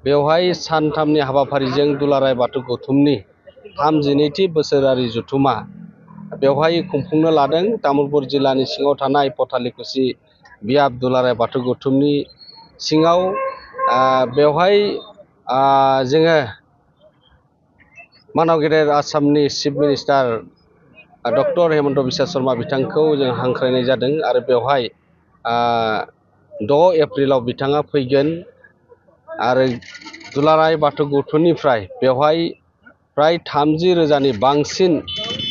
बेवहाय सानथामनि हाबाफारिजों दुलाराय बाथौ गौथुमनि 32थि बोसोरारि जथुमा बेवहाय खुंफुंनो लादों। तामुलपुर जिल्लानि सिङाव थानाय पथालिकुसि बियाब दुलाराय बाथौ गौथुमनि सिङाव बेवहाय जोङो मानव गेदेर आसामनि chief minister doctor Hemant Biswa Sharma बिथांखौ जों हांख्रायनाय जादों आरो बेवहाय 6 एप्रिलाव बिथाङा फैगोन आरो दुलाराय बाथौ गौथुमनिफ्राय बेवहाय प्राय 30,000नि बांसिन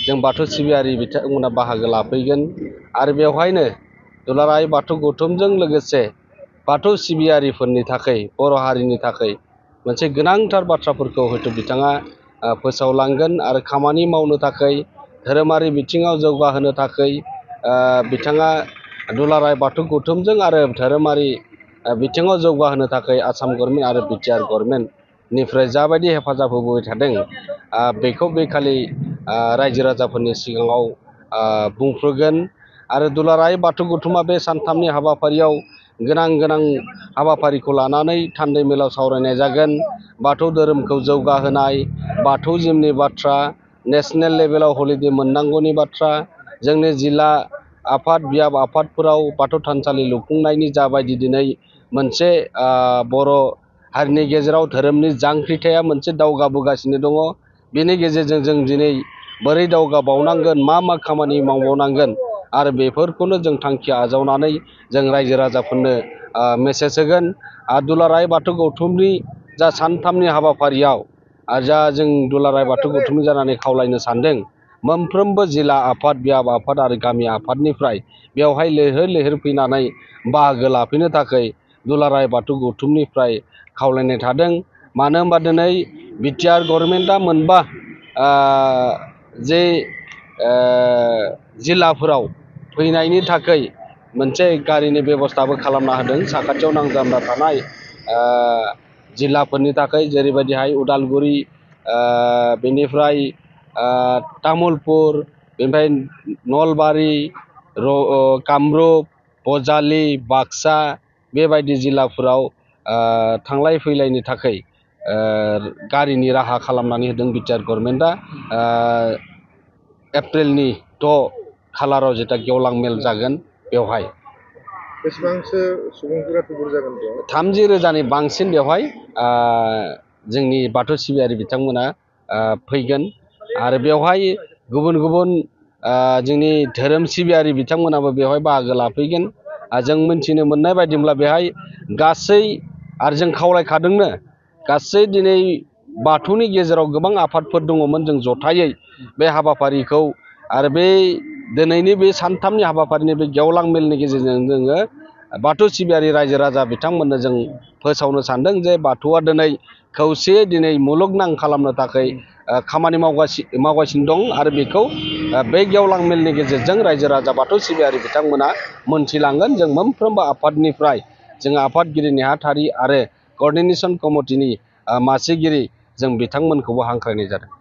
जों बाथौ सिबियारि बिथांमोना बाहागो लाफैगोन आरो बेवहायनो दुलाराय बाथौ गौथुमजों लोगोसे बाथौ सिबियारिफोरनि थाखाय बर' हारिनि थाखाय मोनसे गोनांथार बाथ्राफोरखौ हयथ' बिथाङा फोसावलांगोन आरो खामानि मावनो थाखाय धोरोमारि बिथिङाव जौगाहोनो थाखाय बिथाङा दुलाराय बाथौ गौथुमजों आरो धोरोमारि बिथिङाव जौगाहोनो थाखाय आसाम गभर्नमेन्ट आरो बिटिआर गभर्नमेन्टनिफ्राय जाबायदि हेफाजाब होबोबाय थादों बेखौ बे खालि रायजो राजाफोरनि सिगाङाव बुंफ्रुगोन आरो दुलाराय बाथौ गौथुमा बे सानथामनि हाबाफारियाव गोनां हाबाफारिखौ लानानै थान्दै मेलाव सावरायनाय जागोन। बाथौ धोरोमखौ जौगाहोनाय, बाथौजिमनि बाथ्रा, नेशनेल लेभेलाव हलिडे मोननांगौनि बाथ्रा, जोंनि जिल्ला आफाद बियाब आफादफोराव बाथौ थानसालि लुफुंनायनि जाबायदि दिनै मोनसे बर' हारिनि गेजेराव धोरोमनि जांख्रिथाया मोनसे दावगाबोगासिनो दङ। बेनि गेजेरजों जों दिनै बोरै दावगाबावनांगोन, मा खामानि मावबावनांगोन आरो बेफोरखौनो जों थांखि आजावनानै जों रायजो राजाफोरनो मेसेज होगोन। दुलाराय बाथौ गौथुमनि जा सानथामनि हाबाफारियाव जा जों दुलाराय बाथौ गौथुमनि जानानै खावलायनो सानदों मोनफ्रोमबो जिल्ला आफाद बियाब आफाद आरो गामि आफादनिफ्राय बेवहाय लैहोर फैनानै बाहागो लाफैनो थाखाय दुलाराय बाथौ गौथुमनिफ्राय खावलायनाय थादों। मानो होनबा दिनै बिटिआर गभर्नमेन्टआ मोनबा जे जिल्लाफोराव फैनायनि थाखाय मोनसे गारिनि बेबस्थाबो खालामना होदों साखाथियाव नांजाबना थानाय जिल्लाफोरनि थाखाय, जेरैबायदिहाय उदालगुरि, बेनिफ्राय तामुलपुर, बेनिफ्राय नलबारि, कामरुप, बजालि, बाक्सा बेबायदि जिल्लाफोराव थांलाय फैलायनि थाखाय गारिनि राहा खालामनानै होदों बिटिआर गभर्नमेन्टआ। एप्रिलनि 6 खालाराव जेथा गेवलां मेल जागोन बेवहाय। बेसेबांसो सुबुंफोरा थुबुर जागोन बेयाव? 30,000नि बांसिन बेवहाय जोंनि बाथौ सिबियारि बिथांमोना फैगोन आरो बेवहाय गुबुन जोंनि धोरोम सिबियारि बिथांमोनाबो बेवहाय बाहागो लाफैगोन। जों मिन्थिनो मोननाय बायदिब्ला बेहाय गासै आरो जों खावलायखादोंनो गासै दिनै बाथौनि गेजेराव गोबां आफादफोर दङमोन, जों जथायै बे हाबाफारिखौ आरो बे दिनैनि बे सानथामनि हाबाफारिनि बे गेवलां मेलनि गेजेरजों जोङो बाथौ सिबियारि रायजो राजा बिथांमोननो जों फोसावनो सानदों जे बाथौआ दिनै खौसेयै दिनै मुलुगनां खालामनो थाखाय खामानि मावगासिनो दं आरो बेखौ बे गेवलां मेलनि गेजेरजों रायजो राजा बाथौ सिबियारि बिथांमोना मोनथिलांगोन। जों मोनफ्रोमबो आफादनिफ्राय जों आफादगिरि नेहाथारि आरो क'र्डिनेशन कमिटिनि मासिगिरि जों बिथांमोनखौबो हांख्रायनाय जादों।